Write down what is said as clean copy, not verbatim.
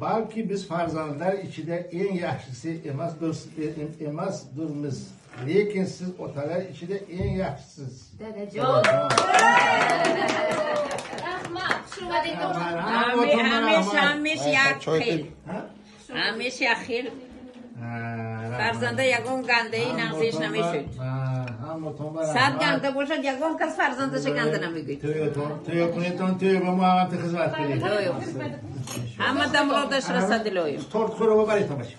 Balki biz farzandlar ichida eng yaxshisi emasdirmiz, lekin siz otalar ichida eng yaxshisiz. Dadajon. Rahmat. Ҳамеш як хел. Ҳамеш як хел. Фарзанда ягон гандаи нағзиш намешуд. Сад ганда бошад, ягон кас фарзандаша ганда намегӯяд. Тӯё кунедтон, тӯё ба мо ҳам хизмат кунед. Ҳама дамродаш расад илоҳим. Торт хӯра бабаред ҳамаш.